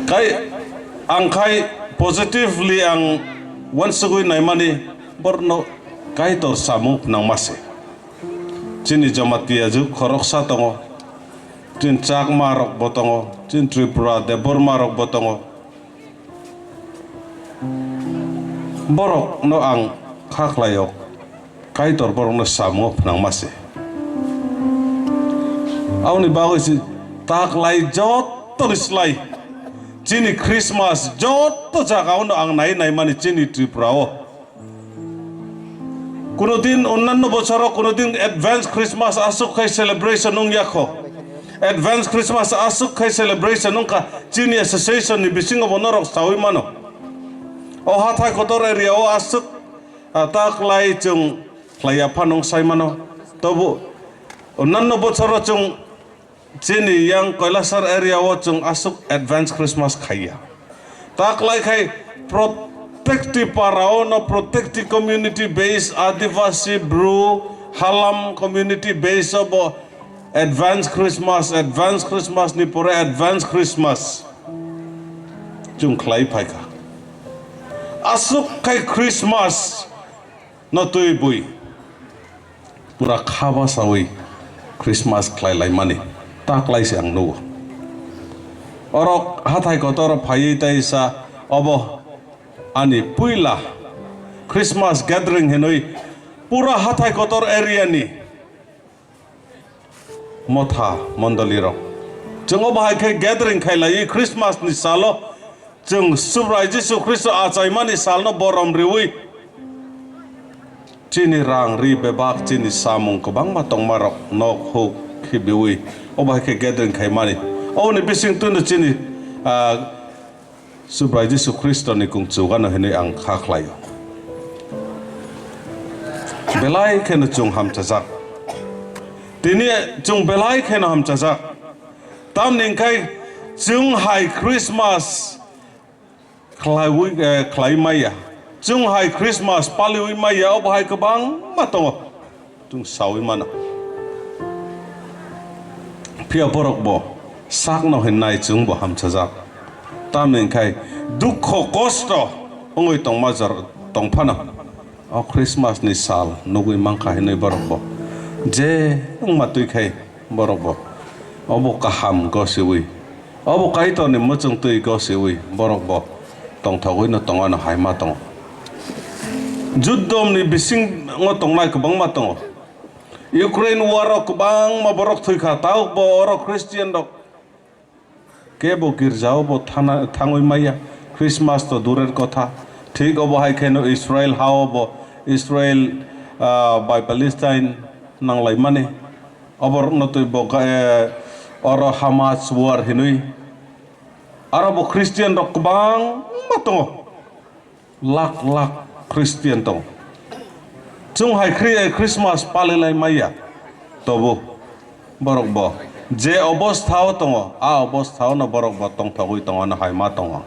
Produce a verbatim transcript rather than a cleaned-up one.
Khai ang khai positively ang uansugwi naimani borokno Kaitor samung phnangma se. Chini Jamatia jwk khoroksa tongo, chini Chakma rokbo tongo, chini Tripura Debbarma rokbo tongo. Borokno ang kha khlaio, Kaitor borokno samungo phnangma se. Aboni bagwi se taklai jotoni slai chini Christmas joto jagao no ang nai naimani chini Tripura o. Kuno din onnanno bochoro kuno din advance Christmas aswk khai celebration wng ya kho. Advance Christmas aswk khai celebration wng kha chini association ni bisingo bo norok saui mano. O hathai kotor area o aswk, ah, ta klai chwng khlai ya phano wng sai mano. Tobo onnanno bochoro chwng chini yang Kailasar area o chwng aswk advance Christmas khaiya. Ta klai khai protekti para o no protekti community base Adivasi, Bru, Halam community base o bo advance Christmas, advance Christmas ni pore advance Christmas chwng khlai phaikha. Aswk khai Christmas no twi bui pura kha basaui Christmas khlai laimani ta klai se ang nugo. Orok hathai kotor phaiwi tei sa obo ani puila Christmas gathering hinwi pura hathai kotor area ni motha mondoli rok. Chwng o bahai khe gathering khai lai Christmas ni salo chwng Subrai Jisu Khristo achaimani salno borom riwi chini rang ri bebak chini samung kwbangma tongma rok nok huk khibiwi o bahai khe gathering khai mani. Oboni bising twindo chini, ah, Subrai Jisu Khristo ni kung chugano hinwi ang kha khlaio. Belai kheno chwng hamchajak. Tini chwng belai kheno hamchajak. Tamni hwnkhe chwng hai Christmas khlaiwi, eh, khlai maya. Chwng hai Christmas paliwi maya, obo hai kwbangma tongo. Chwng saui mano. Phiya borok bo sakno hinnai chwng bo hamchajak. Tamni hwnkhe dukho kosto wngwi tongma jor tongphano o Christmas ni sal nugwi mankha hinwi borok bo je wngma twi khai borok bo obo kaham gosiwi obo Kaitorni muchung twi gosiwi borok bo tongthogwino tongano hai ma tongo. Judomni bisingo tongnai kwbangma tongo. Ukraine war o kwbangma borok thwikha, tabuk bo oro Christian rok kebo girjao bo thana-, thangwi maya, Christmas to durer kotha. Thik obo hai kheno Israel hao bo, Israel, ah, bai Palestine nanglaimani. Oborokno twi bo ga-, eh, oro Hamas war hinwi. Aro bo Christian rok kwbangma tongo. Lak lak Christian tongo. Chwng hai Khri-, Christmas palilai maya. Tobo borok bo je obostha o tongo, a obostha o no borok bo tongthogwi tongo, ano hai ma tongo.